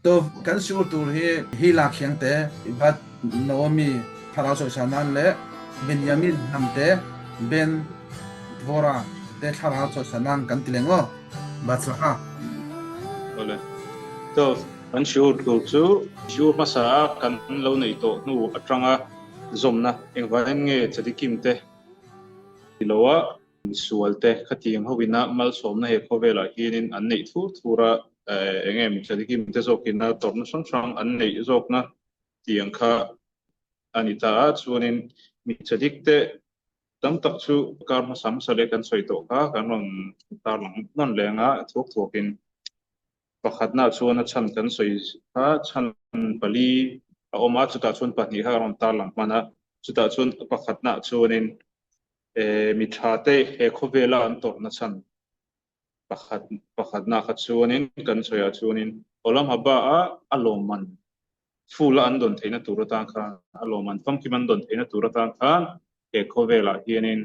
To kan siur tur hi Hila Khiangte, Bat Naomi thlarau sawisa nan leh Benjamin Hnamte, Ben Dvora te thlarau sawisa nan kan ti leng aw. Batsaka. Awle. To kan siur tur chu siur hmasa a kan lo neih tawh hnu atanga zawmna engvangin nge Tzadikim te ti lo a Misual te khatiang ho ina malsawmna he khawvelah hianin an neih thur thur a, eng nge Tzadikim te zawkina tawrhna hrang hrang an neih zawkna tiang kha a ni ta a, chuanin mi Tzadik te tam tak chu kar hmasa hmasa leh kan sawi tawh kha kan rawn tarlang hman leh anga thuak thuakin pakhatna chuan a chhan kan sawi kha chhan pali a awm a, chutah chuan pahnih kha kan rawn tarlang hman a, chutah chuan pakhatna chuanin Mi tha te he khawvela an tawrhna chhan pakhat pakhatna kha chuanin kan sawiah chuanin Olam Haba a a lawmman full a an dawn theihna tur atan khan a lawmman famkim an dawn theihna tur atan khan he khawvelah hianin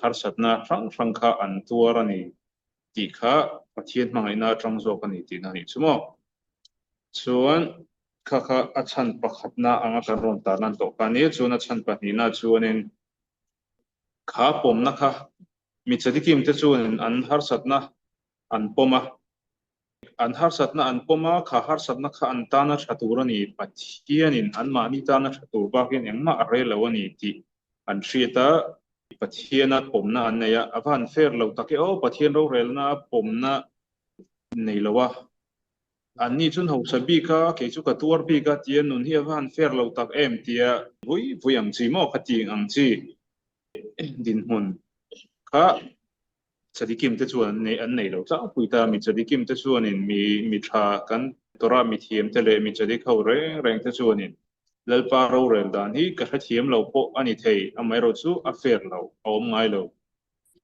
harsatna hrang hrang kha an tuar a ni tih kha Pathian hmangaihna atang zawk a ni tihna a nih chu maw. Chuan kha kha a chhan pakhatna anga kan rawn tarlan tawh kha a ni. Chuan a chhan pahnihna chuanin kha pawmna kha mi chadikim te chuanin an harsatna an pawm a, an harsatna an pawm a, kha harsatna kha an tana tha tur a ni, Pathianin anmahni tana tha tur bakin engmah a rel lo a ni tih an hriat a, Pathiana pawmna an nei a, a va han fair lo tak e aw, Pathian rorelna pawmna nei lo a. Anni chuan hausa bik a, kei chu ka tuar bik a tia nun hi a va han fair lo tak em tia vui vui ang chi maw kha ti ang chi dinhmun kha Chadikim te chuan an nei an nei lo tlangpui ta. Mi Chadikim te chuanin mi mi tha kan Torah mi thiam te leh mi Chadik ho reng reng te chuanin Lalpa rorel dan hi ka hrethiam lo pawh a ni thei, amaherawh chu a fair lo, a awm ngai lo.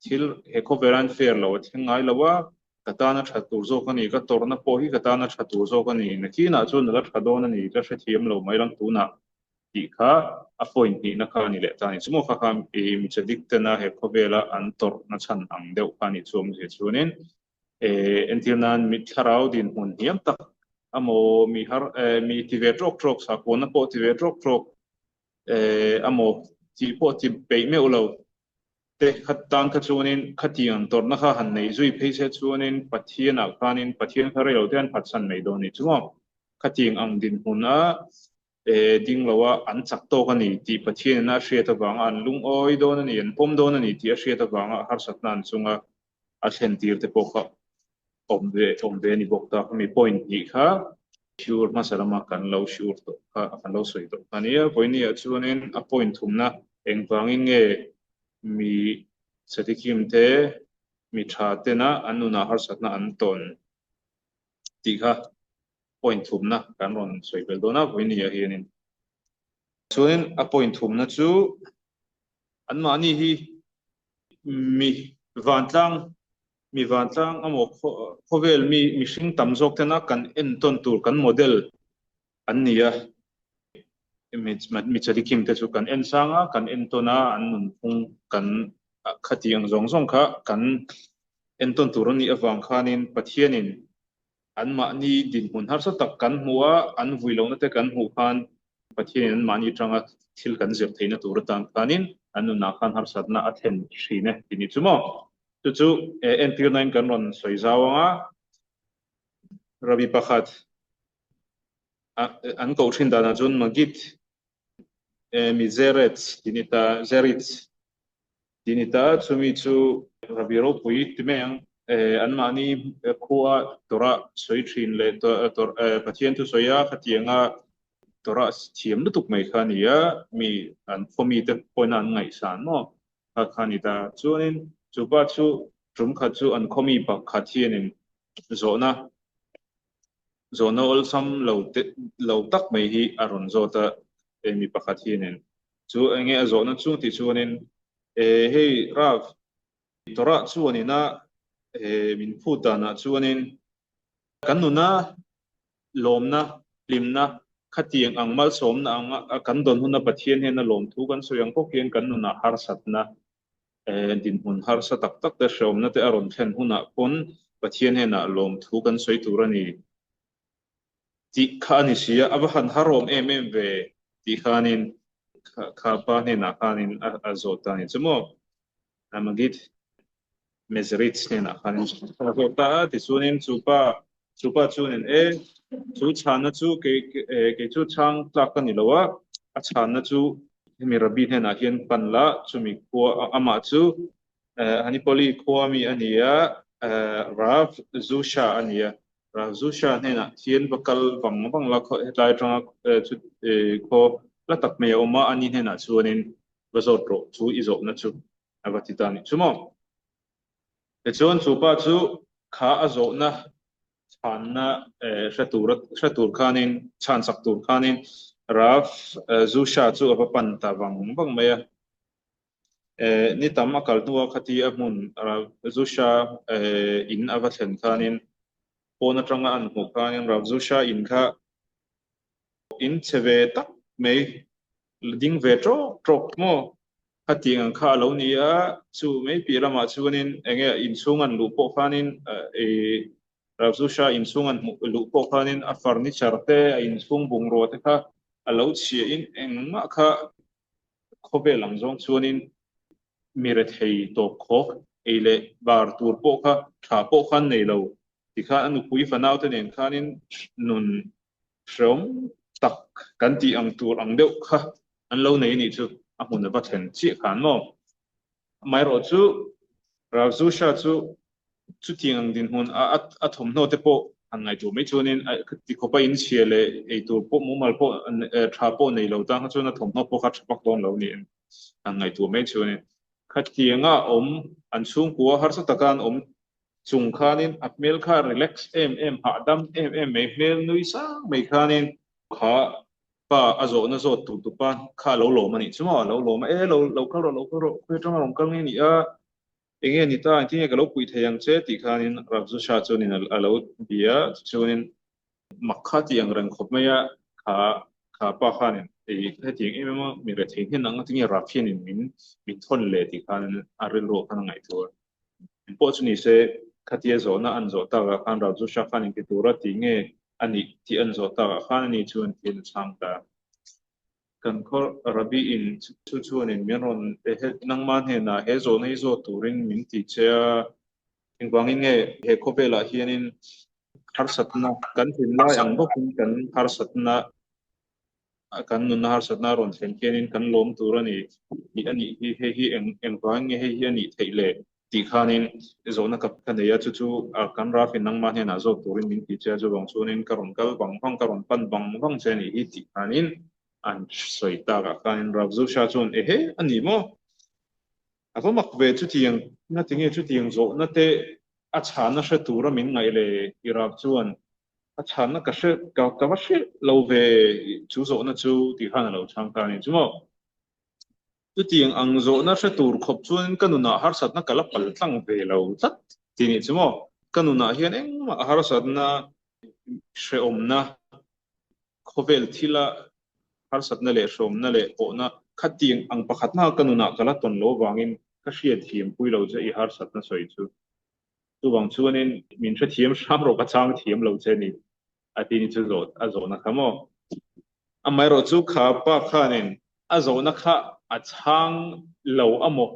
Thil he khawvel an fair lo a thleng ngai lo a, ka tana tha tur zawk a ni, ka tawrhna pawh hi ka tana tha tur zawk a ni, nakinah chuan a la tha dawn a ni, ka hrethiam lo mai lang tunah tih kha a point hnihna kha a ni leh ta a ni. Chumaw kha kha i mi chadik tena he khawvela an tawrhna chhan ang deuh kha a nih chu awmzia chuanin entir nan mi thlarau dinhmun hniam tak amaw mi har mi ti ve tawk tawk sakhuana pawh ti ve tawk tawk amaw tih pawh ti peih meuh lo te kha tan kha chuanin khatiang tawrhna kha han nei zui phei se chuanin Pathianah khanin Pathian kha rei lo te an phatsan mai dawn a ni chu maw? Khatiang ang dinhmuna ding loa an chak tawk a ni tih Pathianin a hriat avanga an lungawi dawn a ni, an pawm dawn a ni tih a hriat avanga harsatna an chunga a thlen tir te pawh kha awm ve awm ve a ni bawk ta. Khami point hnih kha shiur hmasa lama kan lo shiur tawh kha kan lo sawi tawh kha a nia. Vawinia chuanin a point thumna engvangin nge mi chatikim te mi tha tena an nunah harsatna an tawn tih kha point thumna kan rawn sawi belh dawn a vawinia hianin. Chuanin a point thumna chu anmahni hi mi vantlang mi vantlang amaw khawvel mi mihring tam zawk tena kan entawn tur kan model an ni a, mi chadikim te chu kan en sang a, kan entawn a, an nunphung kan khati ang zawng zawng kha kan entawn tur a nih avang khanin Pathianin Anmahni dinhmun harsa tak kan hmuh a, an vui lohna te kan hmuh khan Pathianin anmahni atanga thil kan zir theihna tur atan khanin an nunah khan harsatna a thlen thin e tih ni chu maw? Chu chu entirnain kan rawn sawi zau ang a, Rabbi pakhat an koh thin danah chuan Magid Mizeretz tih ni ta, Zeritz. Tih ni ta, chumi chu Rabbi ropui ti mai ang, anmahni khua Torah sawi thin leh Pathian thusawi a khatianga Torah thiam lutuk mai kha a ni a, mi an khaw mite pawhin an ngaihsan maw kha kha a ni ta. Chuanin chu pa chu tum khat chu an khaw mi pakhat hianin zawhna Zawhna awlsam lo te lo tak mai hi a rawn zawt a, mi pakhat hianin chu eng nge a zawhna chu tih chuanin eh hei Rav, Torah chuanin a eh min phut danah chuanin kan nuna lawmna, hlimna, khatiang ang malsawmna ang a kan dawn huna Pathian hian a lawmthu kan sawi ang bawk hian kan nunah harsatna Dinhmun harsa tak tak te hreawmna te a rawn thlen hunah pawn Pathian hnenah lawmthu kan sawi tur a ni. Tih kha a ni si a, a va han harawm em em ve tih khanin kha pa hnenah khanin a zawh ta a ni chu maw? Magid Mezrich hnenah khanin a zawh ta a, tichuanin chu pa chu pa chuanin e, chu chhanna chu kei kei chu chhang tlak ka ni lo a, a chhanna chu hemi Rabbi hnenah hian pan la, chumi khua amah chu Hanipoli khua mi a ni a, Rav Zusha a ni a. Rav Zusha hnenah hian va kal vang vang la, hetlai atanga chu khaw hla tak mai a awm a, ani hnenah chuanin va zawt rawh chu i zawhna chu a va ti ta a nih chu maw. Tichuan chu pa chu kha a zawhna chhanna hre tur hre tur khanin chhan sak tur khanin Rav Zusha chu a va pan ta vang vang mai a. Ni tam a kal hnua khati a hmun Rav Zusha in a va thlen khanin pawn atanga an hmuh khanin Rav Zusha in kha in chhe ve tak mai la ding ve tawk tawk maw? Khatiang ang kha a lo ni a, chu mai piah lamah chuanin eng nge inchhung an luh pawh khanin ih Ravzusha inchhung an hmuh luh pawh khanin a furniture te a inchhung bungrua te kha a lo chhiahin engmah kha khawvel ang zawng chuanin mi rethei tawp khawk ei leh bar tur pawh kha tha pawh khan nei lo tikhan a nupui fanaute nen khanin nun Hreawm tak kan tih ang tur ang deuh kha an lo nei nih chu a hmun a va thlen chiah khan maw? Amaherawh chu Ravzusha chu chutiang ang dinhmun a a thawmhnaw te pawh han ngaihtuah mai chuanin ti khawpa inchhia leh eitur pawh mumal pawh tha pawh nei lo tan kha chuan a thawmhnaw pawh kha tha vak dawn lo niin han ngaihtuah mai chuanin khatianga awm an chhungkua harsa taka an awm Chung khanin a hmel kha relax em em, hahdam em em mai, hmel nui sang mai khanin kha pa a zawhna zawt tur tupa kha a lo lawm a nih chu maw, a lo lawm a, e lo lo kal rawh, lo kal rawh, khawi atanga rawn kal nge ni a, enge ni ta, engtin nge ka lo puih thei ang che tih khanin Ravzusha chuanin a lo bia a, tichuanin mak kha tih ang reng khawp mai a, kha kha pa khanin ei hetiang em em a, mi rethei hnen ang atinge Rav hianin min min thawn leh tih khanin a rilru khan a ngaihtuah a. Eng pawh chu ni se, khatia zawhna an zawh takah khan Rajusha khan engti tura tih nge a nih tih an zawh takah khan ani chuan thil a chhang ta. Kan khaw Rabbi in chu chuanin min rawn nangma hnenah he zawhna hi zawt turin min ti che a, engvangin nge he khawvelah hianin harsatna kan hlim lai ang bawkin kan harsatna kan nunna harsatna a rawn thlen khianin kan lawm tur a ni tih a nih hi, hei hi eng engvangin nge hei hi a nih theih le tih khanin zawhna ka ka nei a, chu chu kan Ralph-in nangmah hnenah zawt turin min ti che a, chuvang chuanin ka rawn kal vang vang, ka rawn pan vang vang che a nih hi tih khanin an sawi takah khanin Ralph Zusha chuan ehe a ni maw? A va mak ve chutiang, ngatinge chutiang zawhna te a chhana hre tura min ngaih le i Ralph chuan A chhanna ka hre, ka ka va hre lo ve chu zawhna chu tih khan a lo chhang ta a ni chu maw. Chutiang ang zawhna hre tur khawp chuan ka nunah harsatna ka la pal tlang ve lo tlat tih ni chu maw. Ka nunah hian engmah harsatna hrehawmna khawvel thila harsatna leh hrehawmna leh pawhna khatiang ang pakhat hma ka nunah ka la tawn lo vangin ka hriatthiam pui lo che i harsatna sawi chu. Chuvang chuanin min hrethiam hram rawh ka chang thiam lo che ni a ti ni chu zawh a zawhna kha maw. Amaherawh chu kha pa khanin a zawhna kha a chhang lo a maw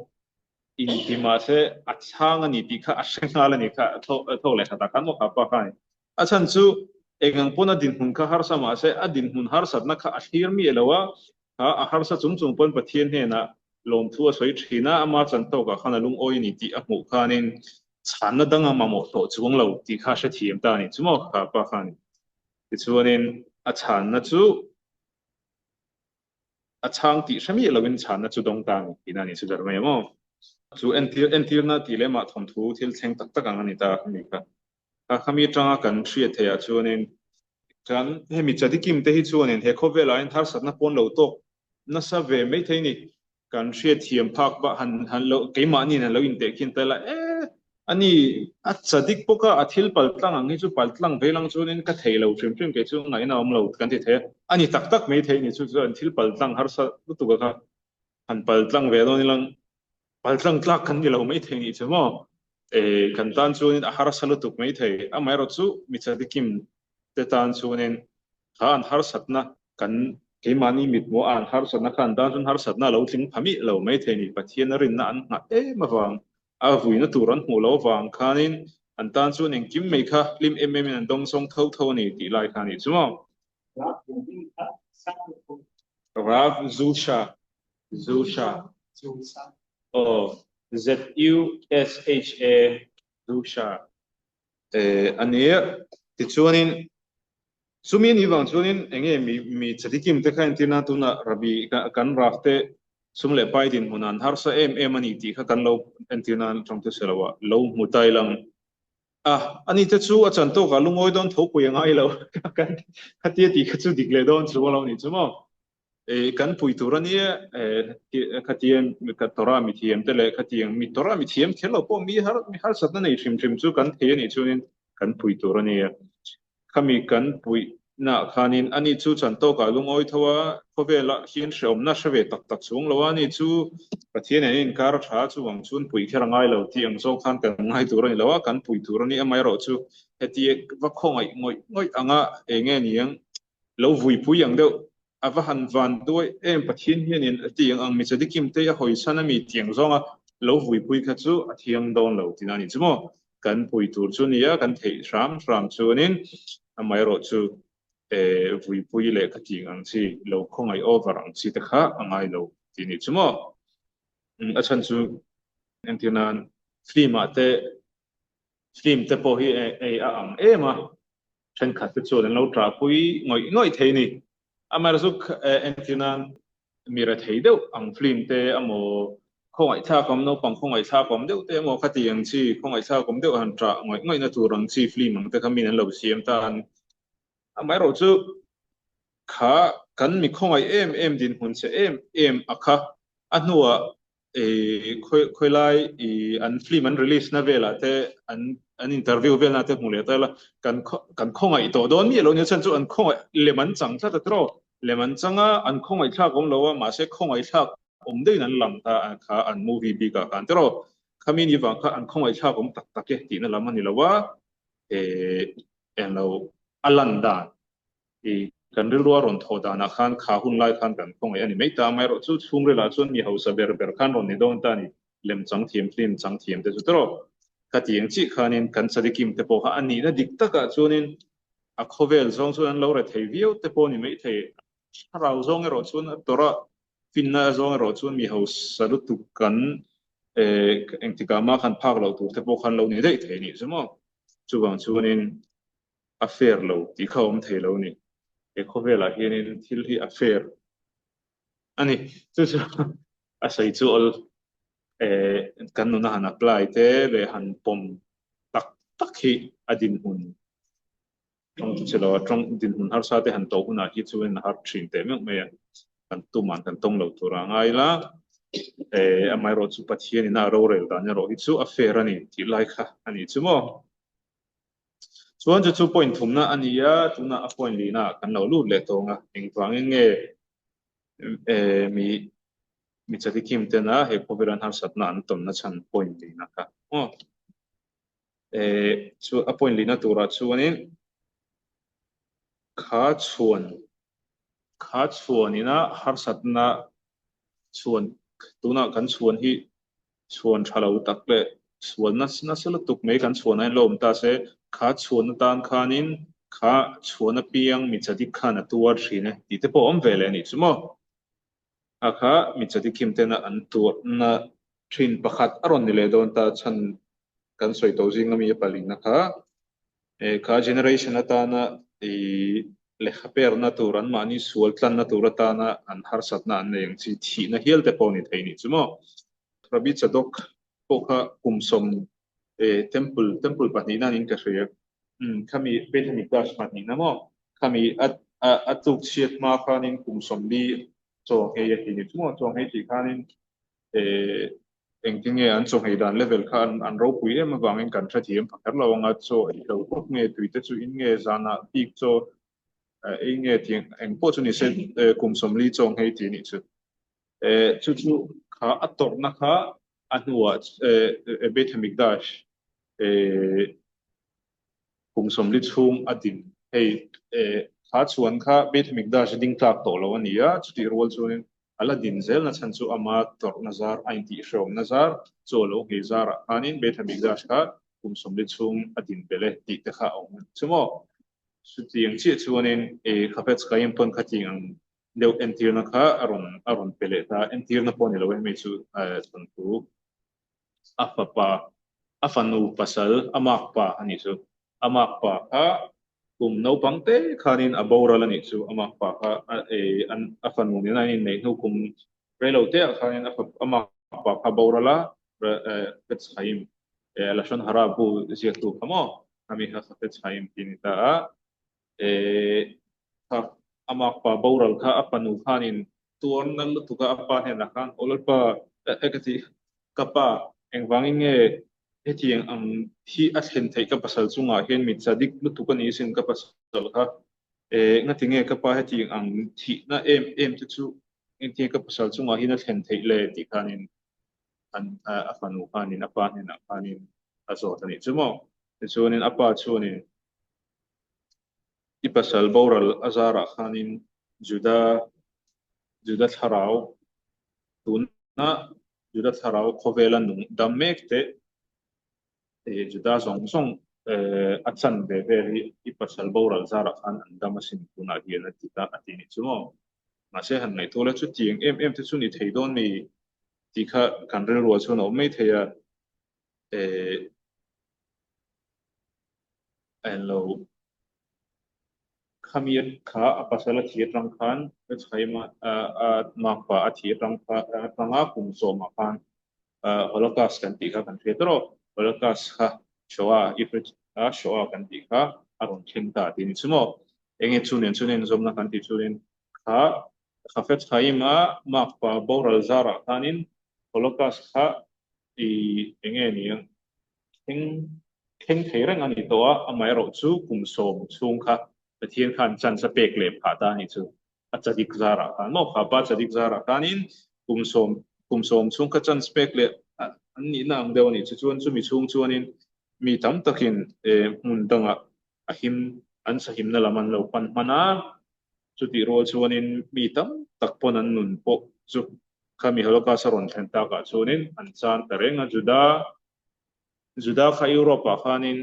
inti mahse a chhang a ni tih kha a hre nghal a ni kha a thawk leh khatah khan maw kha pa khanin a chhan chu engang pawn a dinhmun kha harsa mahse a dinhmun harsatna kha a thlir miah lo a kha a harsa chung chung pawn Pathian hnenah lawmthu a sawi thin a, ama chan tawkah khan a lungawi a ni tih a hmuh khanin chhanna dang a mamawh tawh chuang lo tih kha a hrethiam ta a ni chu maw kha pa khan. Tichuanin a chhanna chu a chhang tih hre miah loin chhanna chu dawng ta a ni tihna a ni chu ber mai maw. Chu entir entirna tih lemah thawnthu thil thleng tak tak ang a ni ta a ni kha. Kha khami atanga kan hriat theih ah chuanin kan hemi Chadikim te hi chuanin he khawvelah hian harsatna pawn lo tawk nasa ve mai thei ni. Kan hriatthiam phak pah han han lo keimahniin han lo inteh khin ta ila e ani a chadik bawk a, a thil paltlang ang hi chu paltlang ve lang chuanin ka thei lo hrim hrim kei chu ngaihna a awm lo kan ti thei a, ani tak tak mai thei ni chu chuan thil paltlang harsa lutuk a kha han paltlang ve dawn ilang Paltlang tlak kan ni lo mai thei nih chu maw? E, kan tan chuanin a harsa lutuk mai thei. Amaherawh chu Michadikim te tan chuanin. Kha an harsatna kan keimahni mithmuh a an harsatna kha an tan chuan harsatna a lo tling pha miah lo mai thei a ni. Pathian a rinna an nghah em avang a vuina tur an hmuh loh avang khanin an tan chuan engkim mai kha hlim em em in an dawngsawng tho tho a ni tih lai kha a nih chu maw. Rav Zusha Zusha aw Z-U-S-H-A Zusha a ni a. Tichuanin chumi a nih vang chuanin eng nge mi mi chadikim te kha entir nan tunah Rabbi kan Rav te sum leh pai dinhmun an harsa em em a ni tih kha kan lo entir nan atang chu se lo a lo hmu tai lang a. Ani te chu a chan tawkah lungawi dawn tho pui a ngai lo kan khatia tih kha chu dik leh dawn chu a lo nih chu maw. Kan pui tur a nia, khatiang Torah mithiam te leh khatiang mi Torah mithiam kher lo pawh mi har mi harsatna nei hrim hrim chu kan thei a nih chuanin kan pui tur a nia. Khami kan puihnaah khanin ani chu chan tawkah lungawi tho a, khawvelah hian hrehawmna hre ve tak tak chhung lo a, ani chu Pathian in inkar a tha chuvang chuan pui kher a ngai lo tih ang zawk khan kan ngai tur a ni lo a, kan pui tur a ni. Amaherawhchu heti va khawngaih ngawih ngawih anga eng nge niang Lo vuipui ang deuh, a va han van duai em Pathian hianin a ti ang ang mi chadikim te a hawi chhan a mi tiang zawnga lo vuipui kha chu a thiang dawn lo tina a ni chu maw? Kan pui tur chu nia kan theih hram hram chuanin amaherawh chu vuipui leh kha tiang ang chi lo khawngaih over ang chi te kha a ngai lo tih a ni chu maw? A chhan chu entir nan film ah te Film te pawh hi ei a ang em a, thenkhat te chuan an lo ṭahpui ngawih ngawih thei a ni. Amaherawhchu entir nan mi rethei deuh ang film te emaw khawngaihthlak awm naupang khawngaihthlak awm deuh te emaw khati ang chi khawngaihthlak awm deuh han ṭah ngawih ngawihna tur ang chi film ang te kha min an lo siam ta a ni. Amaherawhchu kha kan mi khawngaih em em dinhmun che em em a kha a hnuah khawilai an film an release na velah te an an interview vel na te hmu leh ta la kan kan khawngaih tawh dawn mi lo ni chan chu an khawngaih lem an chang tlat a tiraw lem an chang a an khawngaih thlak awm lo a mahse khawngaih thlak awm deuhin an lang ta kha an movie bik ah khan tiraw khami ni vang kha an khawngaih thlak awm tak tak e tihna lam a ni lo a englo a lan dan I kan rilru a rawn thawh danah khan kha hun lai khan kan khawngaih a ni mai ta. Amaherawh chu chhungrilah chuan mi hausa ber ber khan rawn ni dawn ta a ni. Lem chang thiam, film chang thiam te chu tawrh. Khatiang chiah khanin kan Sadikim te pawh kha a nihna dik takah chuanin a khawvel zawng chuan an lo rethei viau te pawh a ni mai thei. Thlarau zawng erawh chuan a tawrh a, finna zawng erawh chuan mi hausa lutuk kan engtikah mah khan phak loh tur te pawh khan lo ni daih thei a nih chu maw. Chuvang chuanin a fair lo tih kha a awm thei lo a ni. He khawvelah hianin thil hi a fair a ni. Chu chu a sawi chu awl kan nuna han apply te leh han pawm tak tak hi a dinhmun tawng chu che lo a, tawng dinhmun harsa te han tawh hunah hi chuan a har thin teh meuh mai a, kan tuman kan tawng lo tur a ngai la. Amaherawhchu chu Pathianin a rorel dan erawh hi chu a fair a ni tih lai kha a ni chu maw. Chuan chu chu point thumna a ni a, tunah a point lihna ah kan lo lut leh tawng a, engvangin nge mi mi chatikim tena he khawvel an harsatna an tawnna chhan point lihna kha aw. Chu a point lihna turah chuanin kha chhuan kha chhuanina harsatna chhuan tunah kan chhuan hi chhuan tha lo tak leh sual nasa lutuk mai kan chhuan ain lo awm ta se, kha chhuan atan khanin kha chhuan apiang mi chadik khan a tuar thin e tih te pawh a awm ve leh a nih chu maw. A kha mi chadik him tena an tuarna thin pakhat a rawn ni leh dawn ta chhan kan sawi tawh zinga mi a palina kha kha generation atana i lehkha perna tur anmahni sual tlanna tur atana an harsatna an nei ang chi thihna hial te pawh ni thei nih chu maw. Rabbi Chadok pawh kha kum sawm temple temple pahnihna niin ka hria khami Beit HaMikdash pahnihna maw khami a a tluk chhiat hma khanin kum 40 chaw nghei a ti ni chu maw chaw nghei tih khanin Engtin nge an chawhmeh dan level kha an ropui em avangin kan hrethiam pha kher lo anga chaw ei lo khawp nge tui te chu in nge zanah bik chaw ei nge tih eng pawh chu ni se kum 40 chaw nghei tih nih chu. Chu chu kha a tawrhna kha a hnuah Beit HaMikdash kum 40 chhung a din hei. Kha chhuan kha Beit Hamikdash ding tlak tawh lo a ni a, chutih rual chuanin a la din zel na chhan chu ama tawrhna zar, a intihhreawmna zar, chaw lo nghei zarah khanin Beit Hamikdash kha kum 40 chhung a din belh e tih te kha a awm a ni chu maw? Chutiang chiah chuanin Chafetz Chaim pawn khatiang ang deuh entirna kha a rawn a rawn pe leh ta, entirna pawh a ni lo e hemi chu thawnthu a fapa a fanu pasal a makpa a nih chu, a makpa kha kum naupang te khanin a boral a nih chu, a makpa kha a fanu nena an inneih hnu kum reilo te ah khanin a makpa kha a boral a, Chafetz Chaim Lashon Hara bu ziaktu kha maw khami kha Chafetz Chaim tih a ni ta a. Kha a makpa boral kha a fanu khanin tuar na lutuk a a pa hnenah khan aw lalpa e ka ti ka pa engvangin nge hetiang ang hi a thlen theih ka pasal chungah hian mi chadik lutuk a ni sin ka pasal kha ngati nge ka pa hetiang ang thihna em em te chu engtinge ka pasal chungah hian a thlen theih le tih khanin an a fanu khanin a pa hnenah khanin a zawt a nih chu maw tichuanin a pa chuanin I pasal boral a zarah khanin Juda Juda thlarau tuna Juda thlarau khawvela nung dam mek te Juda zawng zawng a chan ve vel hi i pasal boral zarah khan an dam asin tunah hian a ti ta a ti nih chu maw. Mahse han ngaihtuah la chutiang em em te chu ni thei dawn mi tih kha kan rilruah chuan a awm mai thei a. A en lo. Khami kha a pasal a thi atang khan Chaima a makpa a thi atang kha atanga kum sawmah khan Holocaust kan tih kha kan hriat erawh Holocaust kha Shoah Ifrit a Shoah kan tih kha a rawn thleng ta tih a ni chu maw? Enge chu nen chuan inzawmna kan tih chuanin kha Chafetz Chaim-a makpa boral zarah khanin Holocaust kha i enge ni ang? Thleng thleng thei reng a ni tawh a, amaherawh chu kum sawm chhung kha Pathian khan chance a pek leh phah ta a nih chu. A chadik zarah khan maw kha pa chadik zarah khanin kum sawm kum sawm chhung kha chance pek leh an nihna ang deuh a nih chu. Chuan chumi chhung chuanin mi tam takin hmun dangah a him an sahimna lam an lo pan hman a, chutih rual chuanin mi tam tak pawn an nun pawh chu khami Holocaust a rawn thlen takah chuanin an chan ta reng a, Juda Juda kha Europe ah khanin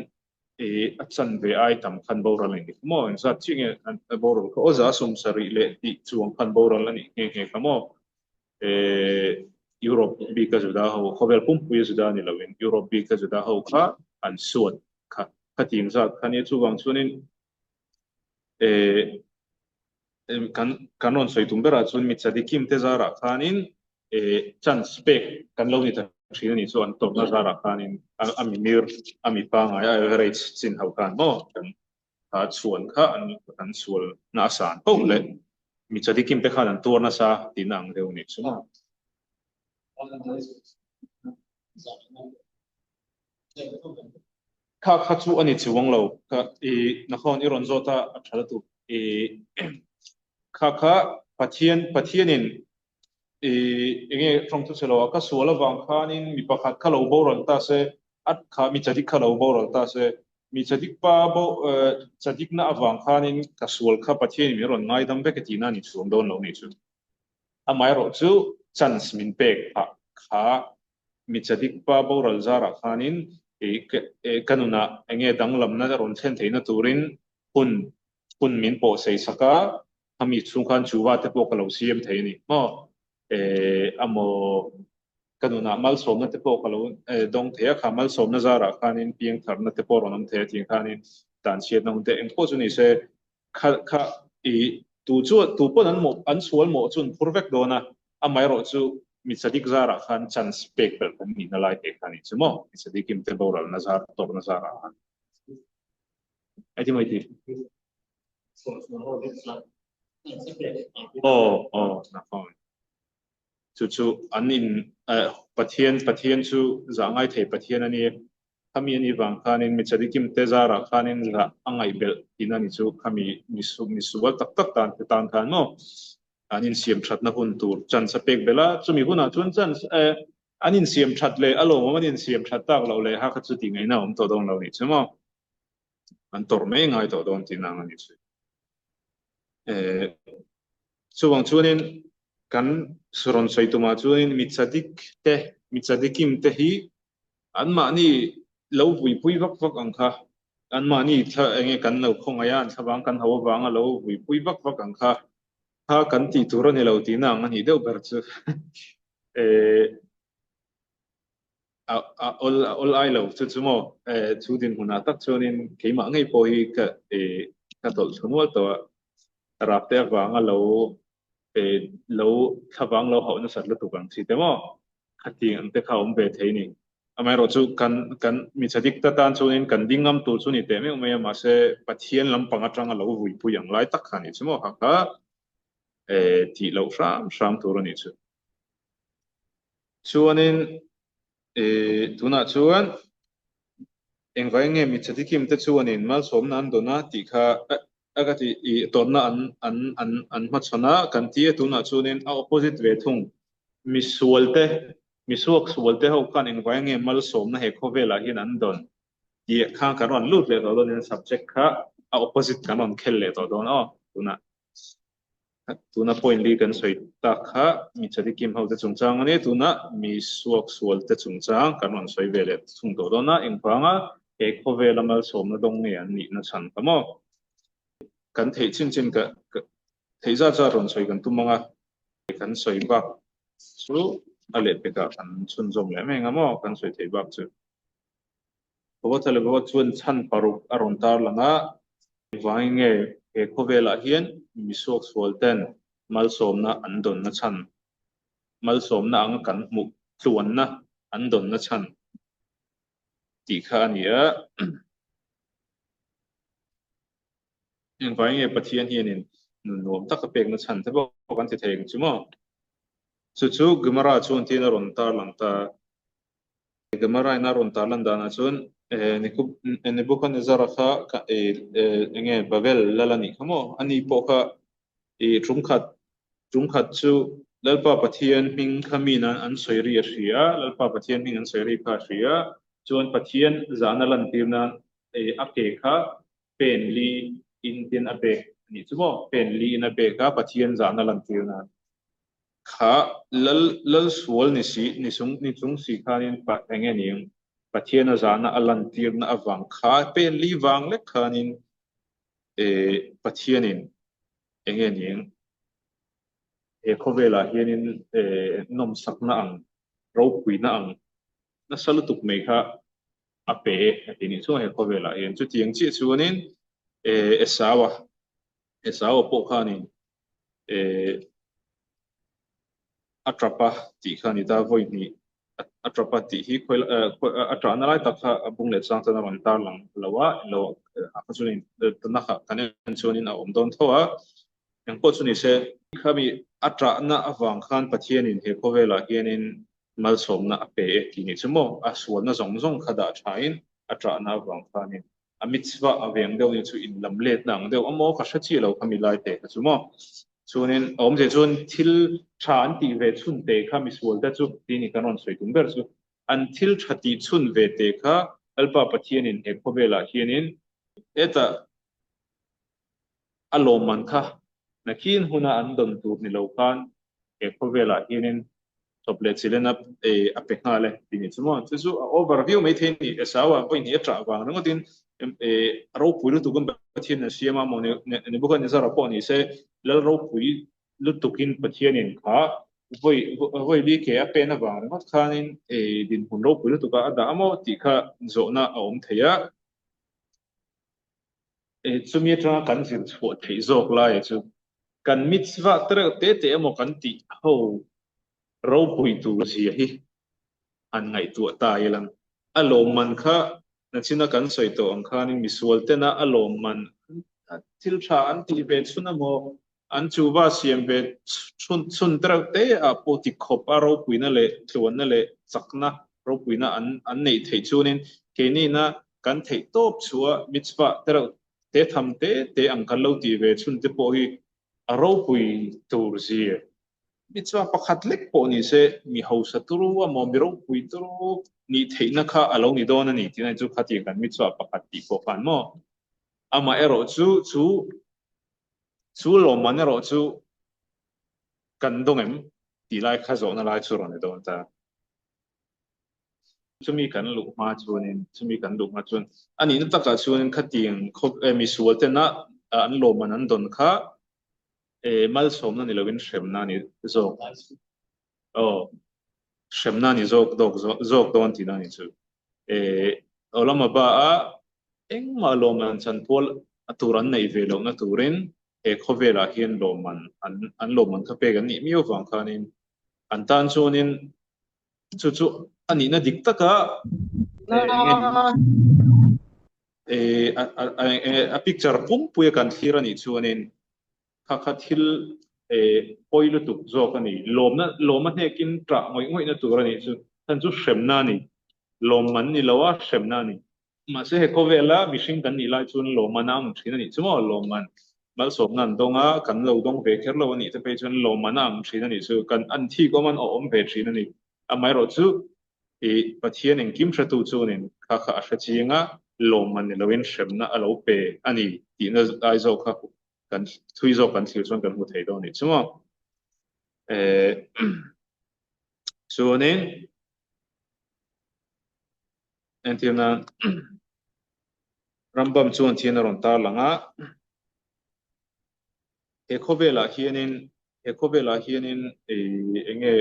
a chan ve ai tam khan boral a ni kha maw? Engzat chiah nge a boral kha? Aw za 70 leh tih chuang khan boral a nih nghe nghe kha maw? Europe bika Juda ho, khawvel pumpui a Juda ni loin Europe bika Juda ho kha an suat kha khatiang zat kha nia chuvang chuanin kan kan rawn sawi tum berah chuan mi chadikim te zarah khanin chance pek kan lo ni ta thin a nih chu an tawpna zarah khanin a mimir a mi pangai a average chin ho khan maw kan chhuan kha an an sual na a san poh leh mi chadikim te khan an tuar nasa tihna ang deuh a nih chu. Kha kha chu a ni chuang lo ka i nakhawn i rawn zawt a a tha lutuk i kha kha Pathian Pathianin i enge tawng chu che lo a ka sual avang khanin mi pakhat kha lo boral ta se a kha mi chadik kha lo boral ta se mi chadik pa bo chadikna avang khanin ka sual kha Pathianin min rawn ngaidam vek e tihna a ni chuang dawn lo ni chu amaherawh chu chance min pek phah kha Mi chadik pa boral zarah khanin ka nunah enge danglamna rawn thlen theihna turin hun hun min pawh sei sak a, khami chhung khan chuva te pawh ka lo siam thei a ni maw? Amaw ka nunah malsawmna te pawh ka lo dawng thei a, kha malsawmna zarah khanin piangtharna te pawh rawn awm thei a tih khanin tanchhiatna hun te engpawh chu ni se Kha kha i tu chu tu pawn an mawh an sual mawh chu an phur vek dawn a, amaherawh chu mi chadik zarah khan chance pek belh kan nihna lai te kha a nih chu maw, mi chadikim te boralna zar tawrhna zarah khan. Ai ti mai ti. Aw aw na phone. Chu chu an in Pathian Pathian chu zah ngai thei Pathian a ni. Khami a nih vang khanin mi chadikim te zarah khanin lah a ngaihbelh tihna ni chu khami mi sual tak tak tan te tan khan maw an insiam thatna hun tur chance a pek belh a, chumi hunah chuan chance an insiam that leh a lawmawm an insiam that tak loh leh ha kha chu tih ngaihna a awm tawh dawn lo nih chu maw an tawrh mai ngai tawh dawn tihna ang a ni chu. Chuvang chuanin kan rawn sawi tumah chuanin mi tzadik te, mi tzadikim te hi anmahni lo vuipui vak vak ang kha, anmahni thla enge kan lo khawngaih a, an thlavang kan ho avanga lo vuipui vak vak ang kha, kha kan tih tur a ni lo tihna ang a nih deuh ber chu. A a awl a awl ai lo chu chu maw chu dinhmunah tak chuanin keimah ngei pawh hi ka ka tawlh thlu nual tawh a, rap te avanga lo lo thlavang lo hauh nasat lutuk ang chi te maw khatiang ang te kha awm ve thei ni. Amaherawh chu kan kan michhe dik ta tan chuanin kan ding ngam tur chu ni teh meuh mai a mahse Pathian lampang atanga lo vuipui ang lai tak kha a nih chu maw kha kha tih loh hram hram tur a nih chu. Chuanin tunah chuan engvai nge mi chhatikim te chuanin malsawmna an dawn a tih kha a ka ti i tawrhna an an an an hmachhawn a kan ti a tunah chuanin a opposite ve thung mi sual te mi suak sual te ho khan engvai nge malsawmna he khawvelah hian an dawn tih kha kan rawn lut leh tawh dawn in subject kha a opposite kan rawn khel leh tawh dawn aw tunah. Tuna point li kan sawi tak kha mi chadikim ho te chungchang a ni. Tuna mi suak sual te chungchang kan rawn sawi ve leh thung tawh dawn a. Engvanga he khawvela malsawmna dawng nge an nihna chhan kha maw? Kan theih chin chin ka theih zat zat rawn sawi kan tum ang a, kan sawi bak chu a lehpekah kan chhunzawm leh mai ang a maw? Kan sawi theih bak chu. Bhagavad leh Bhagavad chuan chhan paruk a rawn tar lang a, engvangin nge he khawvelah hian mi suaksual ten malsawmna an dawnna chhan, malsawmna anga kan hmuh tluanna an dawnna chhan tih kha a ni a. Engvangin nge Pathian hianin nun nuam tak a pekna chhan te pawh kan ti thei ang chu maw? Chu chu Gemara chuan tiin a rawn tar lang ta. Gemara in a rawn tar lan danah chuan Nebuchadnezzar-a kha enge Babel lal a nih kha maw? Ani pawh kha i tum khat tum khat chu Lalpa Pathian hming kha mi nan an sawi ri a hria a, Lalpa Pathian hming an sawi ri kha a hria a, chuan Pathian zahna lantir nan a ke kha pen li in tin a pek a nih chu maw? Pen li in a pek a Pathian zahna lantir nan. Kha lal lal sual ni si ni sung ni chung si khanin pa eng nge ning Pathian a zahna a lantirna avang kha pen li vang lek khanin eh Pathianin eng nge ning he khawvelah hianin eh nawmsakna ang ropuina ang nasa lutuk mai kha a pe a ti nih chuan he khawvelah hian chutiang chiah chuanin eh Esau-a Esau-a pawh khanin eh a tap a tih kha a ni ta vawi hnih a tap a tih hi khawi a tahna lai tak kha a bung leh chang chuan a rawn tar lang lo a englo ah kha chuan tuna kha kan en chuanin a awm dawn tho a engpawh chu ni se khami a tahna avang khan Pathianin he khawvelah hianin malsawmna a pe e tih nih chu maw a sualna zawng zawng kha dah thain a tahna avang khanin a mitzvah a veng deuh ni chu in lam letna ang deuh a maw ka hre chiah lo kha mi lai te kha chu maw chuanin a awmzia chuan thil tha an tih ve chhun te kha misual te chu tih ni kan rawn sawi tum ber chu an thil tha tih chhun ve te kha Lalpa Pathianin he khawvelah hianin hetah a lawmman kha nakin huna an dawn tur ni lo khan he khawvelah hianin chawp leh chilena a pe nghal e tih ni chu maw. Chu chu a over viau mai thei a ni. Esau-a vawi hnih a ṭah vang ringawtin a ropui lutukin Pathian a siam a maw Nebuchadnezzar-a pawh ni se lal ropui lutukin Pathianin kha vawi vawi li ke a pen avang ringawt khanin dinhmun ropui lutuka a dah a maw tih kha zawhna a awm thei a. Chumi atanga kan zir chhuah theih zawk lai chu kan mitzvah te reuh te te emaw kan tih ho ropui tur zia hi han ngaihtuah ta ila. A lawmman kha nachina kan sawi tawh ang khanin misual tena a lawmman thil tha an tih ve chhun emaw an chuva siam ve chhun chhun te reuh te ah pawh ti khawp a ropuina leh tluanna leh chakna ropuina an an neih theih chuanin keinina kan theih tawp chhuah mitzvah te reuh te tham te te ang kan lo tih ve chhun te pawh hi a ropui tur zir. Mitzvah pakhat lek pawh ni se mi hausa turu emaw mi ropui turu nih theihna kha a lo ni dawn a ni tih na chu khatiang kan mitzvah pakhat tih pawh khan maw. Amaherawhchu chu. Chu lawmman erawh chu kan dawng em tih lai kha zawhna lai chu rawn ni dawn ta. Chumi kan luh hma chuanin, chumi kan luh hma chuan a nihna takah chuanin khatiang khawp misual tena an lawmman an dawn kha malsawmna ni lovin hremna a ni zawk. Aw, hremna a ni zawk dawk zawk dawn tihna a ni chu. Olam Abba a engmah lawmman chanpual tur an neih ve lohna turin he khawvelah hian lawmman an an lawmman kha pek an nih miau vang khanin an tan chuanin Chu chu a nihna dik taka a picture pumpuia kan thlir a nih chuanin kha kha thil pawi lutuk zawk a ni. Lawmna lawma hnekin ṭah ngawih ngawihna tur a nih chu. Chhan chu hremna a ni. Lawmman ni loa hremna a ni. Mahse he khawvela mihring kan nih lai chuan lawmman a ang thin a nih chu maw? Lawmman malsawmna an dawng a, kan lo dawng ve kher lo a nih te phei chuan lawmman a ang thin a nih chu. Kan an thik awm an awm ve thin a ni. Amaherawh chu i Pathian engkim hretu chuanin kha kha a hre chiang a, lawmman ni loin hremna a lo pe a ni tihna lai zawk kha kan thui zawk kan thlir chuan kan hmu thei dawn a nih chu maw? Chuanin Entirna, Rambam chuan thian a rawn tar lang a, he khawvelah hianin, he khawvelah hianin eng nge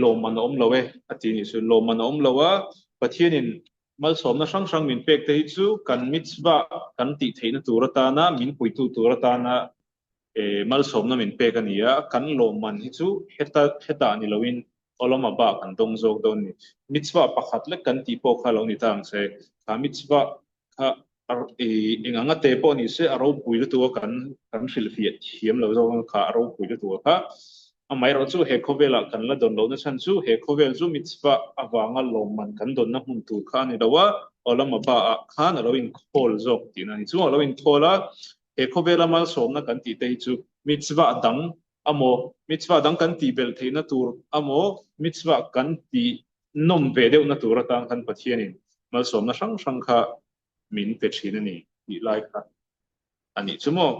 lawmman a awm lo e a ti nih chu. Lawmman a awm lo a, Pathianin malsawmna hrang hrang min pek te hi chu kan mitzvah kan tih theihna tur atana, min puitu tur atana malsawmna min pek a ni a, kan lawmman hi chu heta hetah ni loin Olam Abba kan dawng zawk dawn a ni. Mitzvah pakhat lek kan tih pawh kha lo ni ta ang se, kha mitzvah kha eng anga te pawh ni se a ropui lutuk a kan kan hrilhfiah thiam lo zawk ang kha a ropui lutuk a kha. Amaherawh chu he khawvelah kan la dawn lohna chhan chu he khawvel chu mitzvah avanga lawmman kan dawnna hmun tur kha a ni lo a, Olam Abba ah khan a lo inkhawl zawk tihna a ni. Chu a lo inkhawl a, He khawvela malsawmna kan tih te hi chu mitzvah dang amaw, mitzvah dang kan tih belh theihna tur amaw, mitzvah kan tih nawm ve deuhna tur atan khan Pathianin malsawmna hrang hrang kha min pe thin a ni tih lai kha a nih chu maw.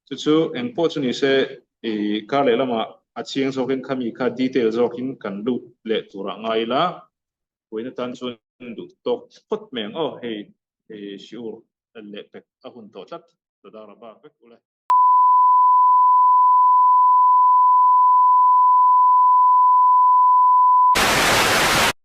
Chu chu eng pawh chu ni se i kar leh lamah a chiang zawkin khami kha detail zawkin kan lut leh turah ngai ila. Puina tan chuan duh tawk phawt mai ang aw, hei shiur leh pek a hun tawh tlat, Toda Rabba vek ule.